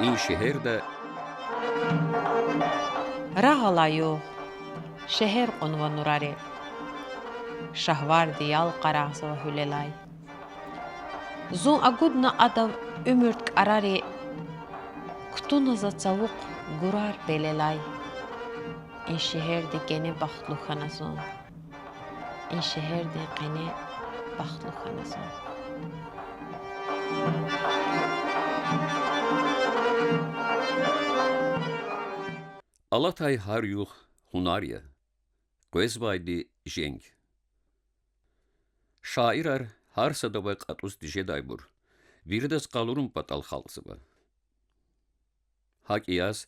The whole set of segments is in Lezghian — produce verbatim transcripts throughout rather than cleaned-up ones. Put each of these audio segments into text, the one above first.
И шегьерда рагъ алай югъ, шегьер кьунва нурари, Шагьварди ял къарагъзава гьуьлелай. Зун агудна адав уьмуьрд кӀарари, кутуна за цавукъ гурар пелелай. И шегьердин къене бахтлу хьана зун. И шегьердин къене бахтлу хьана зун. Алатай гьар югъ гьунар я, къвезвайди женг. Шаирар гьар садавай кьатӀуз тежедайбур, виридаз къалурун патал халкьзава. ГьакӀ яз,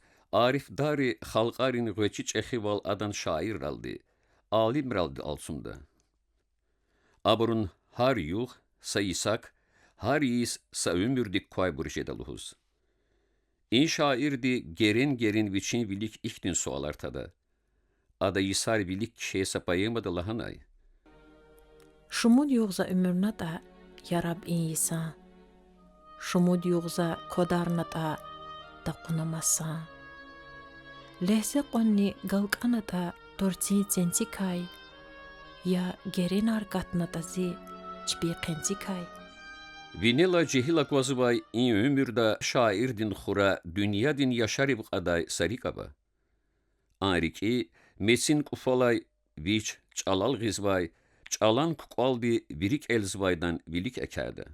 арифдарри халкьарин гъвечӀи чӀехивал адан шаирралди, алимралди алцумда. Абурун гьар югъ са йисак, гьар йис са уьмуьрдик квайбур жеда лугьуз. И шаирди герен-герен вичин вилик ихьтин суалар тада. Ада йисар вилик кхьей са поэмада лагьанай: Шумуд югъ за уьмуьрнатӀа, яраб, и йисан, шумуд югъ за квадарнатӀа, такъуна масан, легьзе кьванни галкӀанатӀа турцин ценцикай, я геренар катнатӀа зи чпин хъенцикай. Винелай жегьил аквазвай и уьмуьрда шаирдин хура дуьньядин яшарив кьадай са рикӀ ава. А рикӀи мецин кӀуфалай вич чӀалал гъизвай, чӀалан кукӀвалди вири кӀелзавайдан вилик экъяда.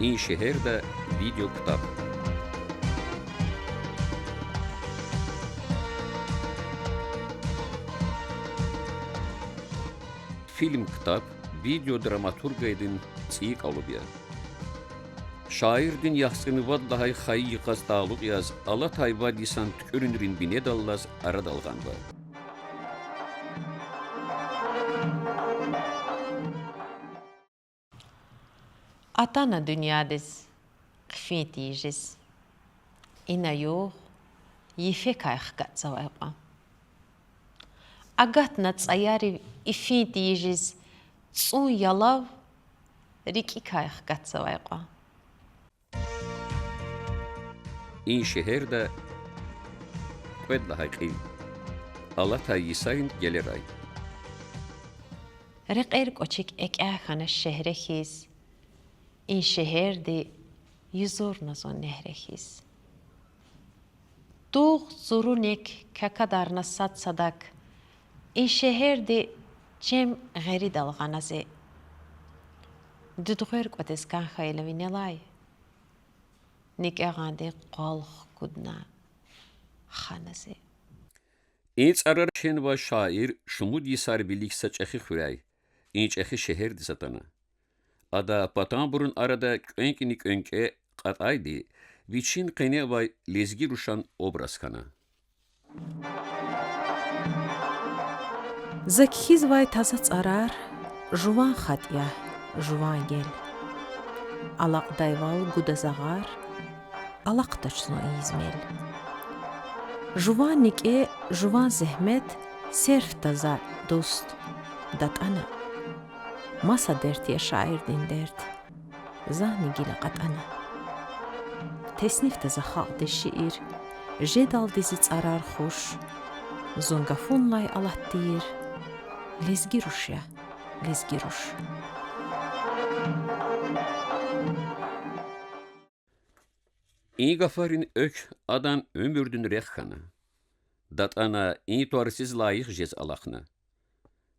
И шегьерда видеоктаб. Фильм-ктаб видеодраматургиядин цӀийи кӀалуб я. Шаирдин яхцӀурни вад лагьай хайи йикъаз талукь яз алатай вад йисан туькӀуьрунрин бинедаллаз арадал гъанва. Атана дуьньядиз хъфин тийижиз, ина югъ йифекай хкатзавай кьван. Агатна цӀаярив ифин тийижиз, цӀун ялав рикӀикай хкатзавай кьван. И шегьерда кьвед лагьай кьил. Алатай йисарин гелерай. Рекьер кӀвачик экӀя хьана шегьре хьиз, и шегьерди юзурна зун негьре хьиз. Тугъ цуру нек какадарна сад садак, и шегьерди чем гъеридал гъана зи. Дуьдгъвер кӀватӀиз кӀан хьайила винелай, некӀягъандин къвал хкудна хана зи. И цӀарар кхьенвай шаир шумуд йисар вилик са чӀехи хуьряй, и чӀехи шегьердиз атана. Ада патанбурун арада кӀвенкӀни кӀвенкӀве кьатӀайди вичин къене авай лезги рушан образ хьана. За кхьизвай таза цӀарар жуван хатӀ я, жуван гел. Алакьдайвал гуда загъар, алахъдач зун ийиз мел. Жуван некӀе, жуван зегьмет серфда за, дуст, датӀана. Маса дерт я шаирдин дерт, зани гила кьатӀана. Теснифда за халкьдиз шиир, жедалди зи цӀарар хуш. Зун гафунилай алат тийир лезги руш я, лезги руш. И гафарин экв адан уьмуьрдин рехъ хьана. ДатӀана и тӀварциз лайих жез алахъна.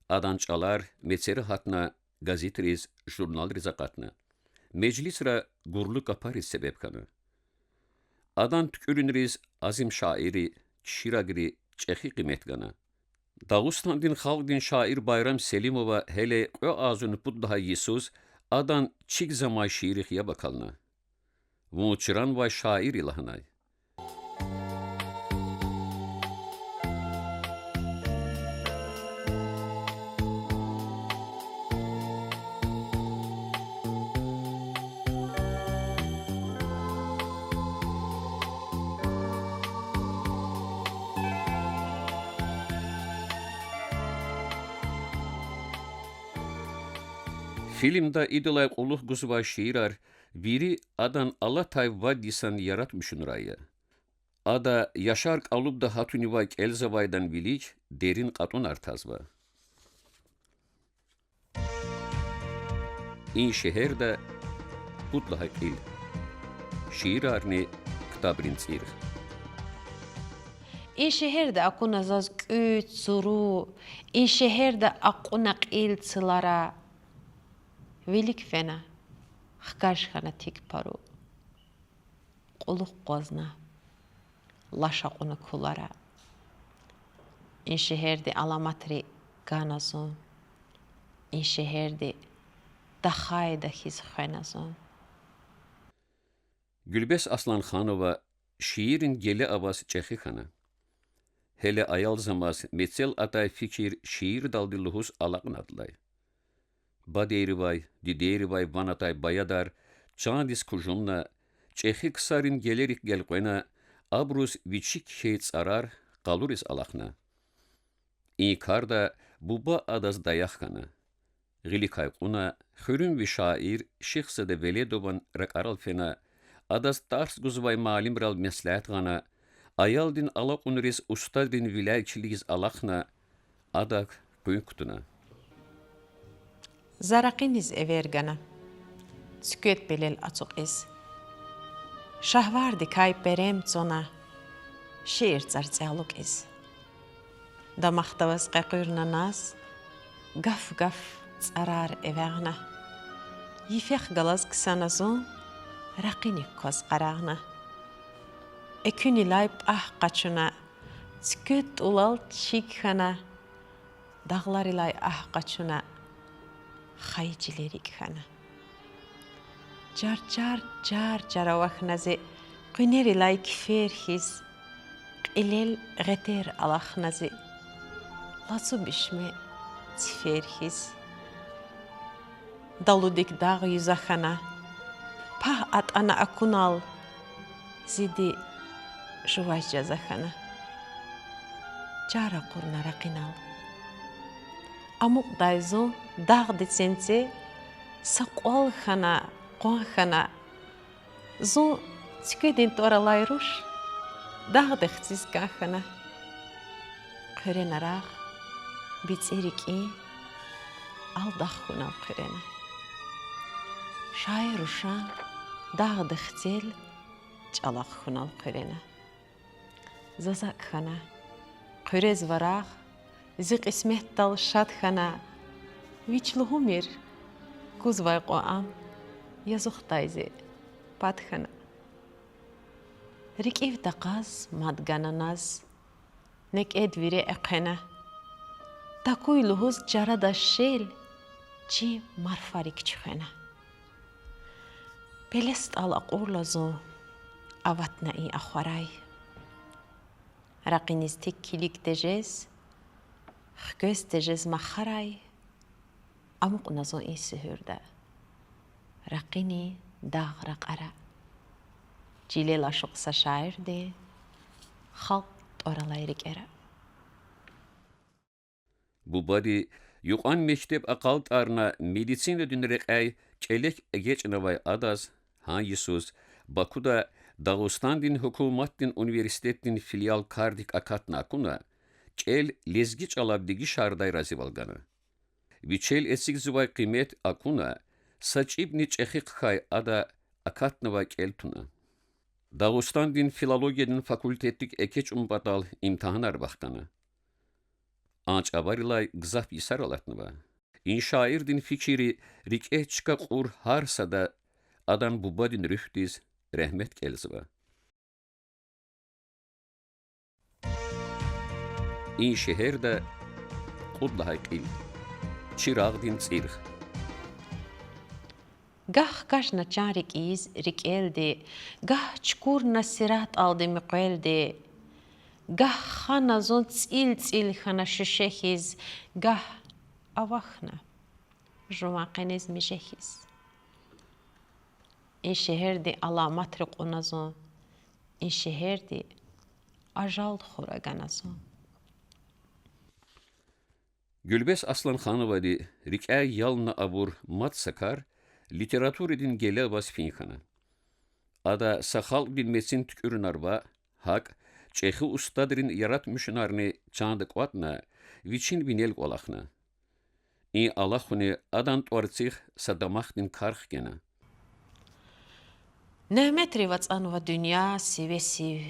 Адан чӀалар мецера гьатна, газетриз, журналриз акъатна. Межлисра гурлу капариз себеб хьана. Адан туькӀуьрунриз азим шаирри, киширагри чӀехи къимет гана. Дагъустандин халкьдин шаир Байрам Селимова гьеле кьве агъзурни пуд лагьай йисуз адан чигзамай шииррихъ яб акална. Вун чранвай шаир я лагьанай. Фильмда идалай кьулухъ гузвай шиирар вири адан алатай вад йисан яратмишунрай я. Ада яшар кӀалубда гьатунивай кӀелзавайдан вилик дерин кьатӀунар тазва. И шегьерда пуд лагьай кьил. Шиирарни ктабрин цӀиргъ. И шегьерда акуна заз кӀуьд, цуру, и шегьерда акьуна кьил цлара. Вилик фена, хкаж хьана тик пару. Кьулухъ къвазна, лаш акьуна кулара. И шегьердин аламатри гана зун. И шегьерди тахайда хьиз хвена зун. Гуьлбес Асланханова шииррин геле аваз чӀехи хьана. Гьеле аялзамаз мецел атай фикир шиирдалди лугьуз алакьнадалай. Бадейривай, дидейривай ван атай баядар чандиз кужумна, чӀехи ксарин гелерихъ гелкъвена, абуруз вичик кхьей цӀарар къалуриз алахъна. И карда буба адаз даях хьана. Гъиликай кьуна, хуьруьнви шаир Шихзада Веледован ракӀарал фена, адаз тарс гузвай муаллимрал меслят гъана, аялдин алакьунриз устадрин виляй килигиз алахъна, адак къуьн кутуна. За ракъиниз эвер гана, цуьквед пелел ацукьиз. Шагьвардикай перем цана, шиир цӀарцӀе алукӀиз. Дамахда аваз къекъуьрна наз, гаф-гаф цӀарар эвягъна. Йифехъ галаз ксана зун, ракъиник кваз къарагъна. Экуьнилай пӀагь къачуна, цуьквед тӀулал чиг хьана, дагъларилай агь къачуна, хайи чилер рикӀ хьана. Чар-чар, чар-чар авахьна зи, къуьнерилай кифер хьиз, кьилел гъетер алахьна зи, лацу бишме цифер хьиз. Далудик дагъ юза хьана, пагь атӀана акунал, зиди жуваз жаза хьана. Чар акъурна ракъинал. Амукьдай зун дагъди ценце, са кьвал хьана, къван хьана. Зун цуькведин тӀвар алай руш дагъдихъ циз кӀан хьана. Хъуьрена рагъ, бицӀи рикӀин алдахъ хьунал хъуьрена. Шаир рушан дагъдихъ цел чӀалахъ хьунал хъуьрена. Заз акӀ хьана, хъуьрезва рагъ, зи кьисметдал шад хьана, вич лугьумир, кузвай кьван ам язухдай зи пад хьана. РикӀив такьаз мад гана наз, некӀед вире эхъвена. Такуй лугьуз чарадаз шел, чи марфарик чуьхвена. Пеле стӀал акьурла зун, аватна и ахварай. Ракъиниз тик килиг тежез, хквез тежез махарай, амукьна зун и суьгьуьрда, ракъини дагъ ракьара. Чилел ашукь са шаирдин халкь тӀвар алай рикӀера. Бубади юкьван мектеб акьалтӀарна, медицинадин рекьяй кӀелек эгечӀнавай адаз, гьа йисуз Бакуда Дагъустандин гьукуматдин университетдин филиал кардик акатна акуна, кӀел лезги чӀалав дегишардай разивал гана. Вичел эцигзавай къимет акуна, са чӀибни чӀехи хъхьай ада акатнавай кӀел туна. Дагъустандин филологиядин факультетдик экечӀун патал имтигьанар вахкана. А чӀаварилай гзаф йисар алатнава. И шаирдин фикирри рикӀе чка кьур гьар сада адан бубадин руьгьдиз регьмет кӀелзава. И шегьерда кьуд лагьай кьил. Чирагъдин цӀиргъ. Гагь хкажна чан рикӀиз рикӀелди, гагь чукурна сиратӀалди муькъвелди, гагь хана зун цӀил-цӀил хьана шуьше хьиз, гагь авахьна жуван къенез миже хьиз. И шегьердин аламатри кьуна зун, и шегьерди ажал хура гана зун. Гуьлбес Асланхановади рикӀяй ялна абур мад са кар литературадин геле аваз фин хьана. Ада са халкьдин мецин туькӀуьрунар ваъ, гьакӀ чӀехи устадрин яратмишунарни чанда кӀватӀна, вичин винел кӀвалахна. И алахъуни адан тӀварцӀихъ са дамахдин кар хкена. Нямет ривацӀанва дуьнья сиве-сив.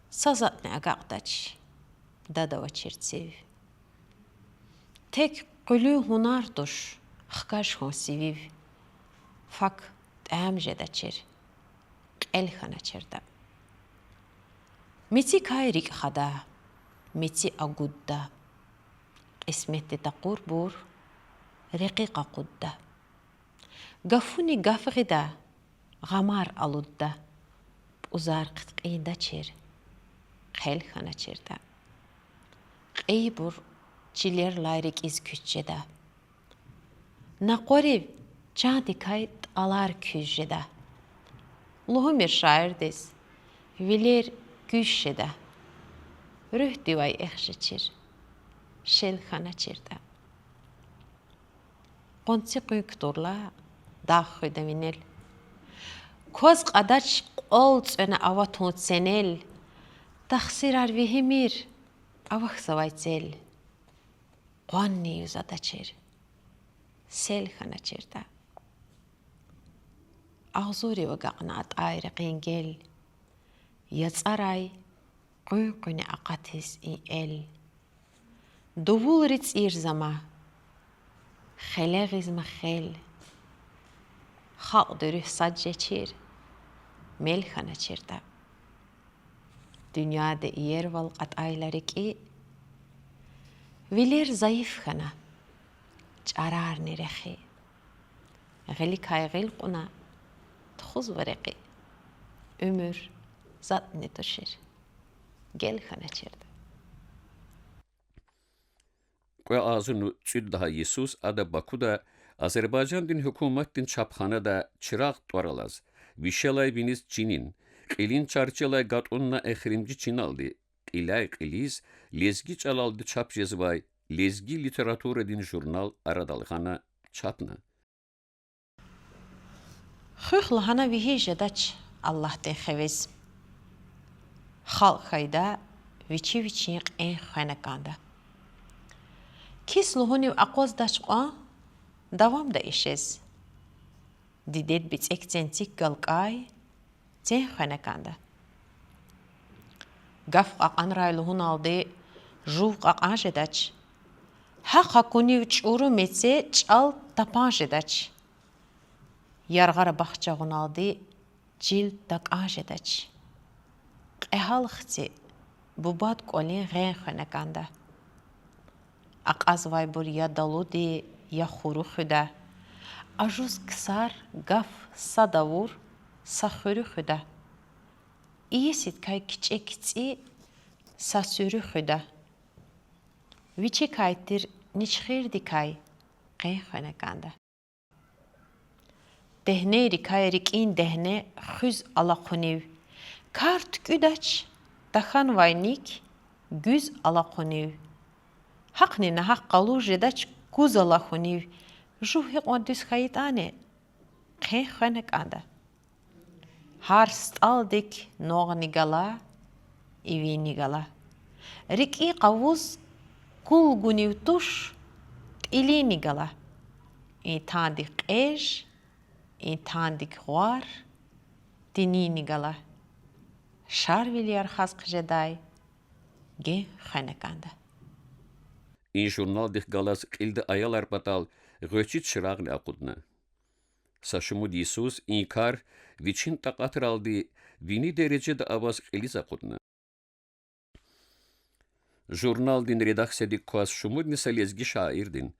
Са затӀни агакьдач, дад авачир цив. Тек къуьлуьн гьунар туш хкаж хьун сивив. Фак тӀям жедачир, кьел хьаначирда. Мецикай рикӀ хада, меци агудда. Кьисметди такъурбур рекьи къакъудда. Гафуни гаф гъида, гъамар алудда. ПӀузар хъиткьиндачир, хъел хьаначирда. Кьейибур чилерлай рикӀиз куьч жеда. Накъварив чандикай тӀалар куьз жеда. Лугьумир шаирдиз, вилер гуьз жеда. Руьгьдивай эхжечир, шел хьаначирда. Къванци къуьн кутурла, дагъ хуьда винел. Кваз кьадач кьвал цӀвена аватун ценел. Тахсирар вегьимир, авахьзавай цел. Къванни юзадачир, сел хьаначирда. Агъзурив агакьна атӀай рекьин гел. ЯцӀарай къуьн-къуьне акъатиз и эл. Дувулри цӀийиз ама, хеле гъизма хел. Халкьди руьгь сад жечир, мел хьаначирда. Дуьньяда иервал кьатӀайла рикӀи, вилер зайиф хьана, чӀарарни рехи. Гъиликай гъил кьуна, тухузва рекьи. Уьмуьр затӀни тушир, гел хьаначирда. Кьве агъзурни кӀуьд лагьай йисуз ада Бакуда Азербайжандин гьукуматдин чапханада Чирагъ тӀвар алаз, вишелай виниз чинин, кьилин чарчелай гатӀунна эхиримжи чиналди, кьиляй-кьилиз лезги чӀалалди чап жезвай Лезги литературадин журнал арадал гъана, чапна. Хуьх лагьана вегьиз жедач Аллагьдин хивез. Халкь хьайида вичи вичин кьен хвена кӀанда. Кис лугьунив акъваздач кьван, давамда ишез. Дидед бицӀек ценцик галкӀай цен хвена кӀанда. Гаф кьакьанрай лугьуналди жув кьакьан жедач. Гьахъ акунив чӀуру меце чӀал тапан жедач. Яргъара бахча гъуналди чил такӀан жедач. Кьегьал хци бубад кӀвалин гъен хвена кӀанда. Акьазвайбур я далуди, я хуру хуьда. Ажуз ксар гаф сад авур са хуьруь хуьда. Иесидкай кичӀе кицӀи са суьруь хуьда. Вичикай тир ничхирдикай къен хвена кӀанда. Дегьнейрикай рикӀин дегьне хуьз алахъунив, кар туькӀуьдач тахьанвай ник гуьз алахъунив. Гьахъни нагьахъ къалур жедач куз алахьунив, жув гьикьван дуьз хьайитӀани, хъен хвена кӀанда. Гьар стӀалдик ногъни гала, ивини гала. РикӀи къавуз кул гунив туш, тӀилини гала. Интандик кьеж, интандик гъвар, тинини гала. Шарвил ярхаз хъжедай ген хвена кӀанда. И журналдихъ галаз кьилди аялар патал гъвечӀи чирагъни акъудна. Са шумуд йисуз и кар вичин такьатралди вини дережада аваз кьилиз акъудна. Журналдин редакциядик кваз шумудни са лезги шаирдин: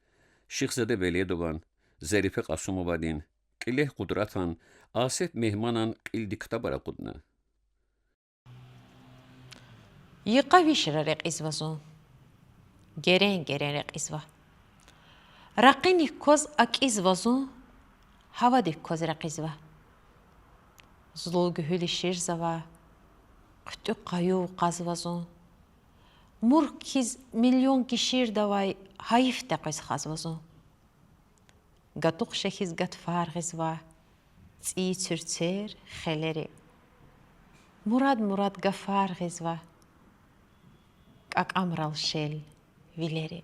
Шихзаде Веледован, Зарифе Кьасумовадин, Кьилегь Къудратан, Асеф Мегьманан кьилди ктабар акъудна. Йикъа вишра рекьизва зун, герен-герен рекьизва. Ракъиник кваз акӀизва зун, гьавадик кваз рекьизва. Зулув гуьгьуьл иширзава, хъуьтӀуь къаюв кьазва зун. Мурк хьиз миллион гиширдавай гьайиф текъвез хазва зун. Гатукъша хьиз гатфар гъизва цӀийи цуьрцер, хелери. Мурад-мурад гафар гъизва кӀакӀамрал шел вилери.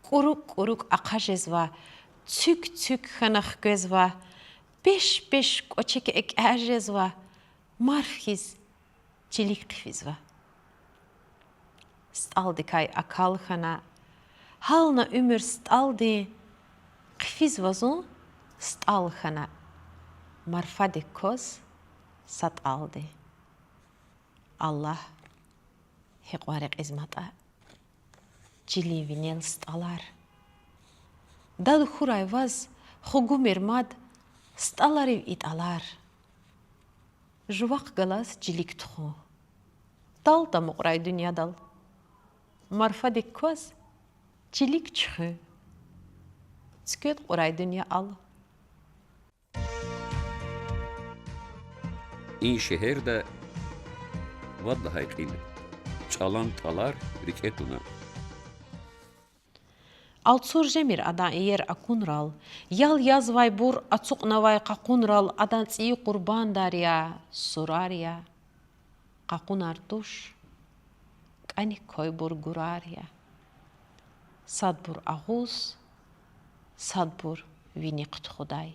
КӀурукӀ-кӀурукӀ ахъа жезва, цуьк-цуьк хьана хквезва, пеш-пеш кӀвачек экӀя жезва, марф хьиз чилик хъфизва. СтӀалдикай акал хьана, гьална уьмуьр стӀалдин, хъфизва зун стӀал хьана, марфадик кваз са тӀалдин. Аллагь, гьикьван рекьиз матӀа чилин винел стӀалар. Дад хьурай ваз, хгумир мад, стӀаларив и тӀалар. Жувахъ галаз чилик тухун, тӀал тамукьрай дуьньядал. Марфадик кваз чилик чуьхуьн, цуьквед кьурай дуьнья ал. И шегьерда вад лагьай кьил, чӀалан тӀалар рикӀе туна. Алцур жемир адан иер акунрал, ял язвайбур ацукьнавай къакъунрал, адан цӀийи къурбандар я, сурар я. Къакъунар туш, кӀаник квайбур гурар я. Садбур агъуз, садбур вини хъутхудай.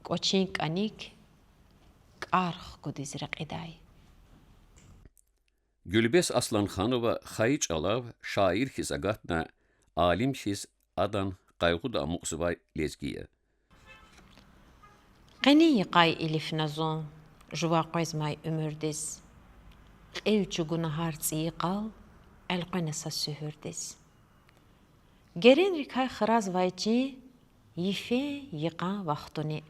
КӀвачин кӀаник кӀар хкудиз рекьидай. Гуьлбес Асланханова хайи чӀалав шаир хьиз агатна, алим хьиз адан къайгъуда амукьзавай лезги я. Къенин йикъай илифна зун, жува къвезмай уьмуьрдиз. Кьил чӀугуна гьар цӀийи къал, элкъвена са суьгьуьрдиз. Геренрикай хразвай чин йифен-йикъан вахтуни,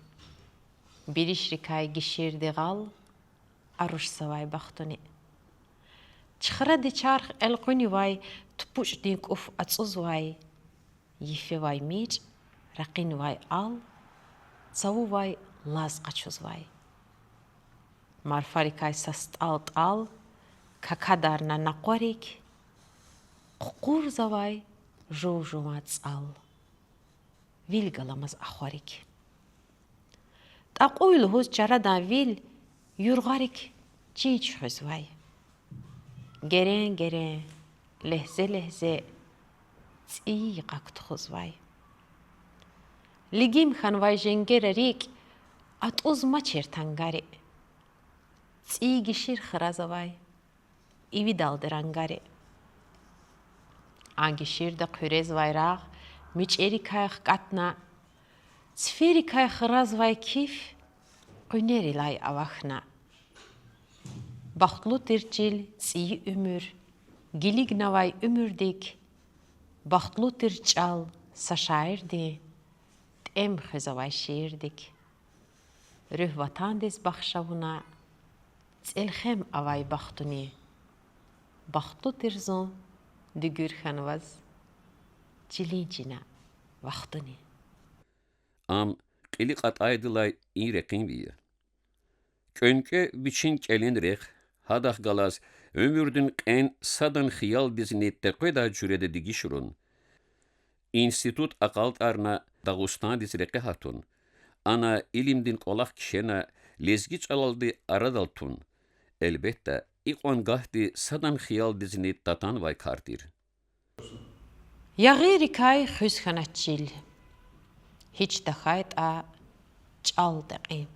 биришрикай гиширди гъал, арушзавай бахтуни. Чхради чарх элкъуьнивай, тупӀучӀдин кӀуф ацӀузвай, йифевай мичӀ, ракъинвай ал, цавувай лаз къачузвай. Марфарикай са стӀал тӀал какадарна накъварик, къукъурзавай жув-жуван цӀал, вил галамаз ахварик. ТӀакьуй лугьуз чарадан вил юргъарик чин чуьхуьзвай. Герен-герен, легьзе-легьзе цӀийи йикъак тухузвай. Лигим хьанвай женгера рикӀ атӀузмачир тангари. ЦӀийи гишир хразавай ивидалди рангари. А гиширда хъуьрезвай рагъ мичӀерикай хкатна, циферикай хразвай киф къуьнерилай авахьна. Бахтлу тир чил цӀийи уьмуьр гилигнавай уьмуьрдик, бахтлу тир чӀал са шаирдин тӀем хуьзвай шиирдик. Руьгь Ватандиз бахш авуна цӀелхем авай бахтуни. Бахтлу тир зун дуьгуьр хьанваз чилин чина вахтуни. Ам кьили кьатӀайдалай и рекьинви я. КӀвенкӀве вичин кӀелин рехъ, гьадахъ галаз уьмуьрдин кьен садан хиялдизни текъведай жуьреда дегишарун, институт акьалтӀарна, Дагъустандиз рекье гьатун, ана илимдин кӀвалах кхьена, лезги чӀалалди арадал тун. Гьелбетда, икьван гагьди садан хиялдизни татанвай кар тир. Ягъийрикай хуьз хьанач чил, гьич тахьайтӀа чӀал текьин.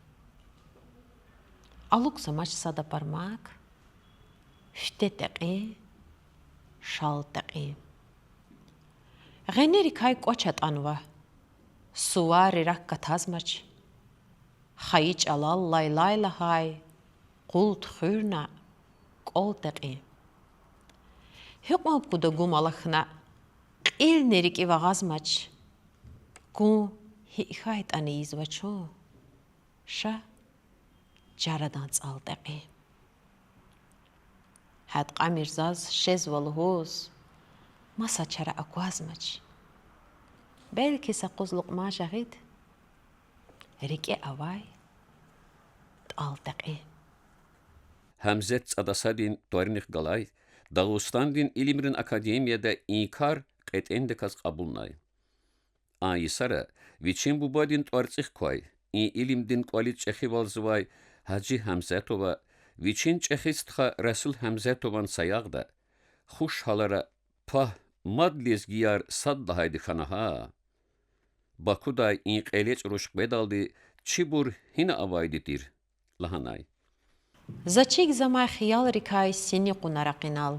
АлукӀзамач сада пармак, фите текьин, шал текьин. Гъенерикай кӀвач атӀанва, сувар рак гатазмач. Хайи чӀалал лайлай лагьай къул туьхуьрна кӀвал текьин. Гьикьван пуда гум алахьна, кьилни рикӀив агъазмач. Гум гьикӀ хьайтӀани ийизва чун, ша чарадан цӀал текьин. Гьадкьамир заз шезва лугьуз, маса чара аквазмач. Белки са къуз лукьман жагъид рикӀе авай тӀал текьин. Гьамзет ЦӀадасадин тӀварунихъ галай Дагъустандин илимрин академияда и кар кьетӀендаказ кьабулнай. А йисара вичин бубадин тӀварцӀихъ квай, и илимдин кӀвализ чӀехивалзавай Гьажи Гьамзатова вичин чӀехи стха Расул Гьамзатован саягъда, хуш гьалара: Пагь, мад лезгияр сад лагьайди хьана гьа! Бакудай и кьелечӀ руш къведалди чибур гьина авайди тир,— лагьанай. За чигзамай хиялрикай сини кьуна ракъинал,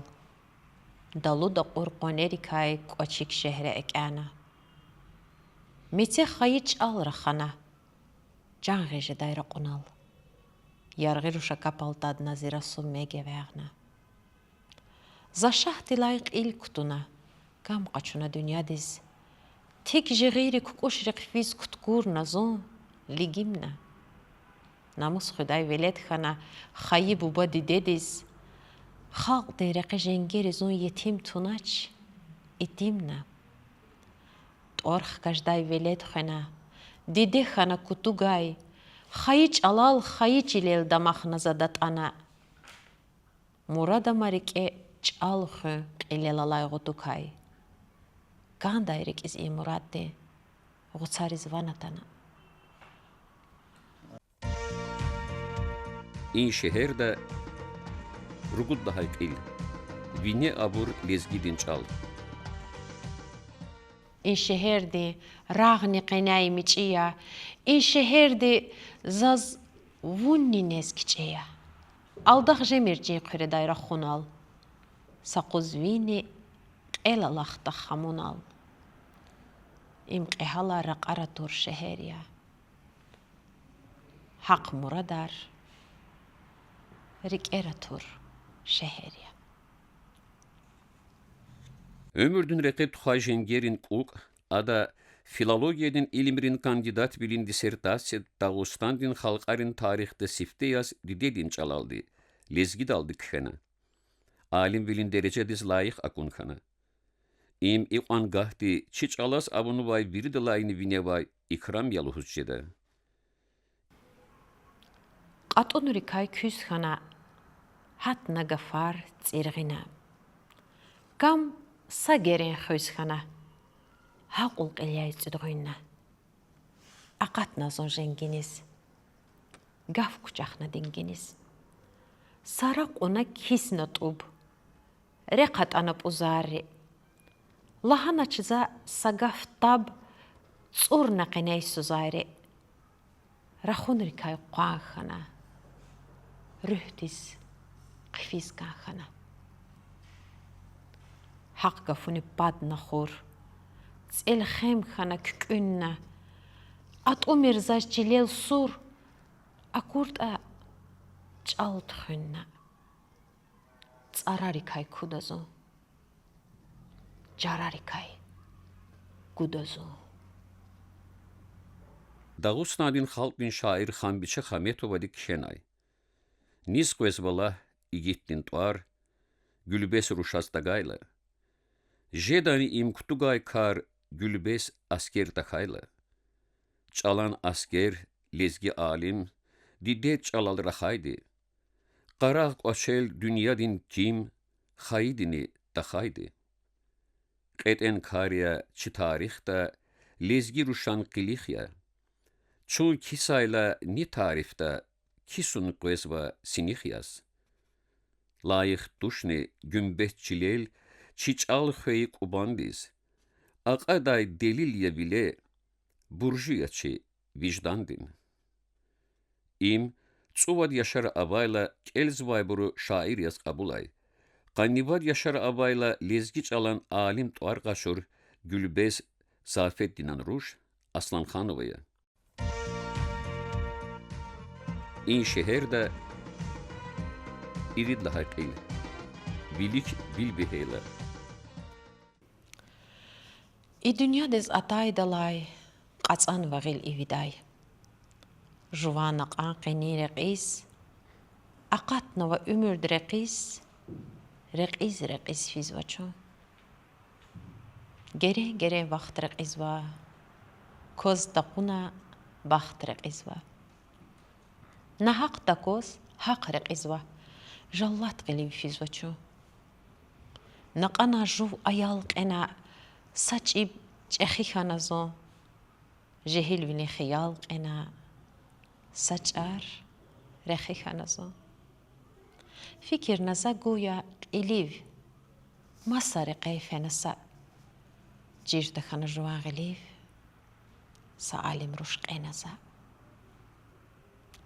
далуда кьур къванерикай кӀвачик шегьре экӀяна. Меце хайи чӀал рахана, чан гъиз жедай ракьунал. Яргъи руша кап алтадна зи расу мег эвягъна. За шагьдилай кьил кутуна, гам къачуна дуьньядиз. Тик жигъири кукӀушрихъ физ куткурна зун, лигимна. Намус хуьдай велед хьана хайи буба дидедиз, халкьдин рекье женгери зун етим тунач, итимна. ТӀвар хкаждай велед хвена, диде хьана кутугай, хайи чӀалал, хайи чилел дамахна за датӀана. Мурад ама рикӀе чӀал хуьн кьилел алай гъутукай. КӀандай рикӀиз и мурадди, гъуцариз ван атана. И шегьерда ругуд лагьай кьил, вине абур лезгидин чӀал. И шегьердин рагъни къеняй мичӀи я, и шегьерди заз вунни нез кичӀе я. Алдахъ жемир чин хъуьредай рахунал, са къуз вини кьел алахъда хамунал. Им кьегьалар ракьара тур шегьер я. Гьахъ мурадар рикӀера тур шегьер я. Уьмуьрдин рекье тухвай женгерин кьукӀ ада филологиядин илимрин кандидатвилин диссертация Дагъустандин халкьарин тарихда сифте яз дидедин чӀалалди, лезгидалди кхьена. Алимвилин дережадиз лайих акун хьана. Им икьван гагьди чи чӀалаз авунвай виридалайни виневай икрам я лугьуз жеда. КьатӀунрикай куьз хьана, гьатна гафар цӀиргъина. Кам са герен хуьз хьана, гьакьул кьил яз цӀуьдгъуьнна. Акъатна зун женгиниз, гаф кучахна дингиниз. Са ракь кьуна кисна тӀуб, рехъ атӀана пӀузарри. Лагьанач за са гаф таб, цӀурна къеняй сузари. Рахунрикай къван хьана, руьгьдиз хъфиз кӀан хьана. Гьахъ гафуни падна хур, цӀел хем хьана куькӀуьнна. АтӀумир заз чилел сур, акуртӀа чӀал тухуьнна. ЦӀарарикай куда зун, чарарикай гуда зун. Дагъустандин халкьдин шаир Ханбиче Хаметовади кхьенай: Низ къвезва лагь, игитдин тӀвар, Гуьлбес рушаз тагайла? Жедани им кутугай кар, Гуьлбес аскер тахьайла? ЧӀалан аскер, лезги алим, дидед чӀалал рахайди, къарагъ кӀвачел дуьньядин ким, хайидини тахайди. КьетӀен кар я чи тарихда, лезги рушан къилих я. Чун кисайла ни тарифда, кисун къвезва синихъ яз. Лайих тушни Гуьмбет чилел чи чӀал хвейи Кубандиз. Акьадай делил я виле, буржи я чи виждандин. Им цӀувад яшар авайла кӀелзавайбуру шаир яз кьабулай, къанни вад яшар авайла лезги чӀалан алим тӀвар къачур Гуьлбес Сафетдинан руш Асланханова я. И шегьерда ирид лагьай кьил, вилик вил вегьейла. И дуьньядиз атайдалай кьацӀанва гъил ивидай. Жуван накьан къенин рекьиз акъатнава уьмуьрди рекьиз, рекьиз-рекьиз физва чун. Герен-герен вахт рекьизва, кваз такьуна бахт рекьизва. Нагьахъ такваз гьахъ рекьизва, жаллат кьилив физва чун. Накьана жув аял кьена, са чӀиб чӀехи хьана зун. Жегьилвилин хиял кьена, са чӀар рехи хьана зун. Фикирна за гуя кьилив, маса рекье фена са. Чир тахьана жуван гъилив, са алим руш кьена за.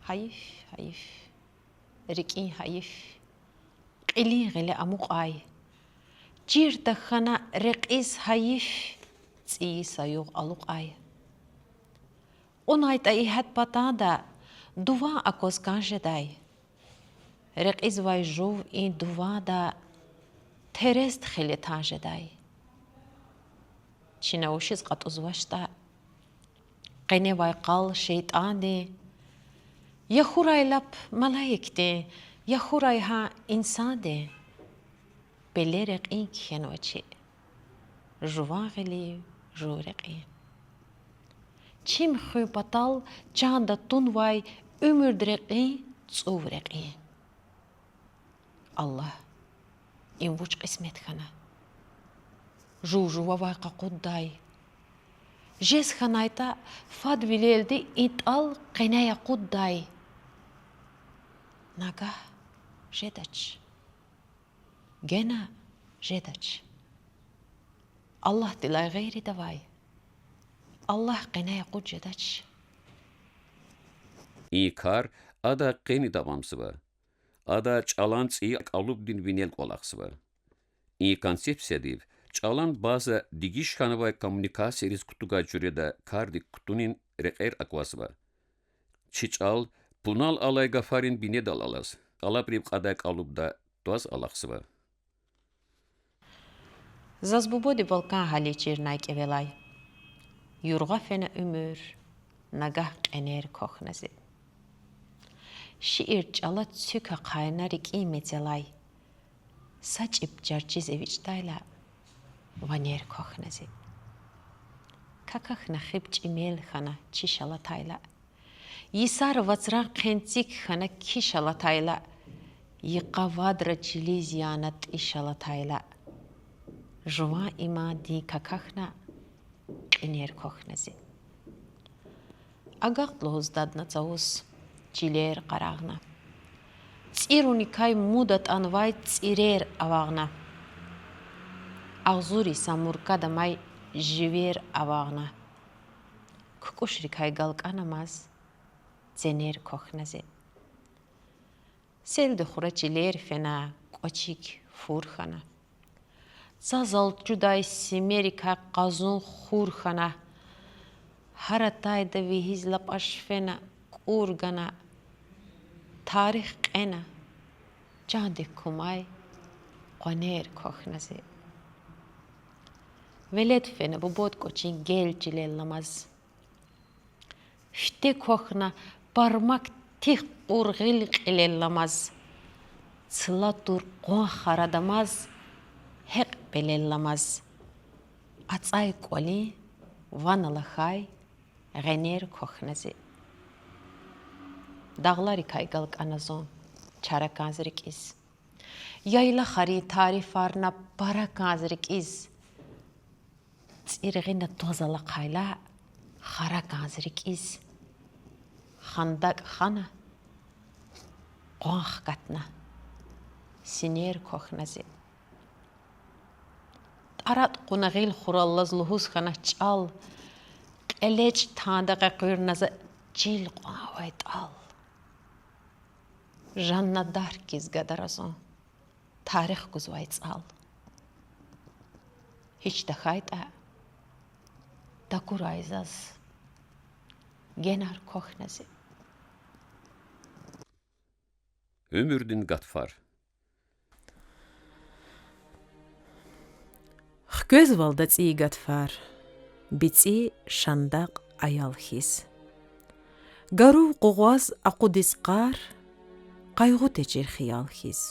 Гьайиф, гьайиф, рикӀин гьайиф, кьилин гъиле амукьай. Чир тахьана рекьиз гьайиф, цӀийи са югъ алукьай. КьунайтӀа и гьад патанда, дуван акваз кӀан жедай. Рекьизвай жув и дуванда терезди хиле тан жедай. Чина вучиз кьатӀузвачтӀа, къеневай къал шейтӀандин, я хьурай лап малаикдин, я хьурай гьа инсандин. Пеле рекьин кхьенва чи, жуван гъилив жув рекьин. Чим хуьн патал чанда тунвай уьмуьрди рекьин, цӀув рекьин. Аллагь, им вуч кьисмет хьана? Жув жувавай къакъуддай. Жез хьанайтӀа, фадвилелди и тӀал къеняй акъуддай. Нагагь жедач. Гена жедач. Аллагьдилай гъейри давай Аллагь къеняй акъуд жедач. И кар ада къени давамзава. Ада чӀалан цӀийи кӀалубдин винел кӀвалахзава. И концепциядив чӀалан база дегиш хьанвай коммуникацияриз кутугай жуьреда кардик кутунин рекьер аквазва. Чи чӀал пунал алай гафарин бинедал алаз, тӀалабрив кьадай кӀалубда тваз алахъзава. Заз бубади балкӀан гьале чирнай кӀевелай. Юргъа фена уьмуьр, нагагь кьенер квахьна зи. Шиир чӀала цуьк ахъайна рикӀин мецелай. Са чӀиб чарчиз эвичӀдайла, ванер квахьна зи. Какахьна хиб чӀимел хьана чиш алатайла. Йисара вацран хъенцик хьана киш алатайла. Йикъа вадра чилиз яна тӀиш алатайла. Жуван иман дин какахьна, кьинер квахьна зи. Агакь лугьуз дадна цавуз, чилер къарагъна. ЦӀируникай муд атӀанвай цӀирер авагъна. Агъзур йисан муркад амай живер авагъна. КукӀушрикай галкӀанамаз, ценер квахьна зи. Селди хура чилер фена, кӀвачик фур хьана. Цаз алчудай симерикай къазун хур хьана. Гьар атайда вегьиз лапӀаш фена, кӀур гана. Тарих кьена, чандик кумай къванер квахьна зи. Велед фена бубад кӀвачин гел чилелламаз. Фите квахьна, пармак тих кьур гъил кьилелламаз. Цла тур къван харадамаз, гьекь пелелламаз. АцӀай кӀвалин ван алахьай гъенер квахьна зи. Дагъларикай галкӀана зун чара кӀанз рикӀиз. Яйлахарин тарифарна пара кӀанз рикӀиз. ЦӀиргъина тваз алахъайла, хара кӀанз рикӀиз. ХандакӀ хана, къван хкатна, синер квахьна зи. ТӀаратӀ кьуна гъил хураллаз лугьуз хьана чӀал, кьелечӀ танда къекъуьрна за чил кьван авай тӀал. Жанна дарк хьиз гадара зун тарих гузвай цӀал. Гьич тахьайтӀа, такурай заз, генар квахьна зи. Уьмуьрдин гатфар. Хквезвалда цӀийи гатфар, бицӀи шандакь аял хьиз. Гарув къугъваз акъудиз къар, къайгъу течир хиял хьиз.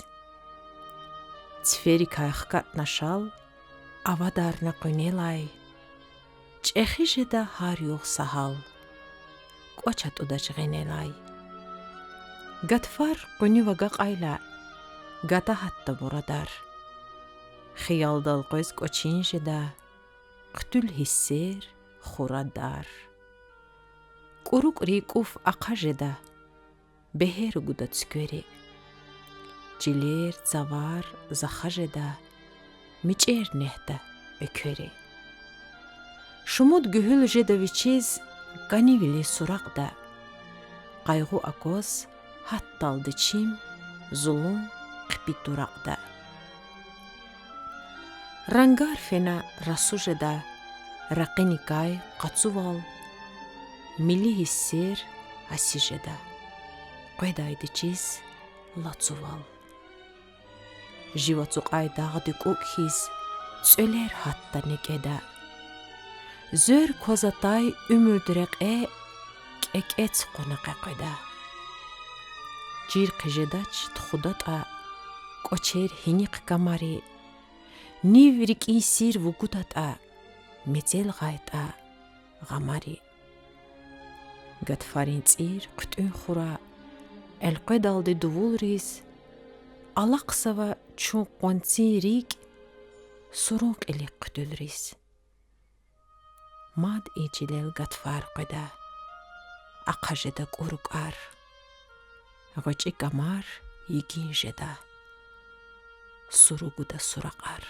Циферикай хкатна шал, авадарна къуьнелай, чӀехи жеда гьар югъ са гьал, кӀвач атӀудач гъенелай. Гатфар къуьнив агакьайла, гата гьатда мурадар. Хиялдал къвез кӀвачин жеда хъуьтуьл гьиссер, хура дар. КӀурукӀрин кӀуф ахъа жеда, бегьер гуда цуьквери. Чилер, цавар заха жеда, мичӀер негьда эквери. Шумуд гуьгьуьл жеда вичиз кӀанивилин суракьда. Къайгъу акваз гьатдалди чим, зулун хъипи туракьда. Рангар фена расу жеда, ракъиникай къацувал, милли гьиссер гьаси жеда, къведайди чиз лацувал. Жив ацукьай дагъдин кӀукӀ хьиз, цӀвелер гьатда некӀеда. Зуьр кваз атай уьмуьрдин рекье кӀекӀец кьуна къекъведа. Чир хъижедач тухудатӀа, кӀвачер гьинихъ камари, нив рикӀин сир вугудатӀа, мецел гъайтӀа гъамари. Гатфарин цӀир хъуьтӀуьн хура элкъведалди дувулриз, алахъзава чун къванцин рикӀ сурун кьилик хъуьтуьлриз. Мад и чилел гатфар къведа, ахъа жеда кӀурукӀар. ГъвечӀи камар йигин жеда, суру гуда суракьар.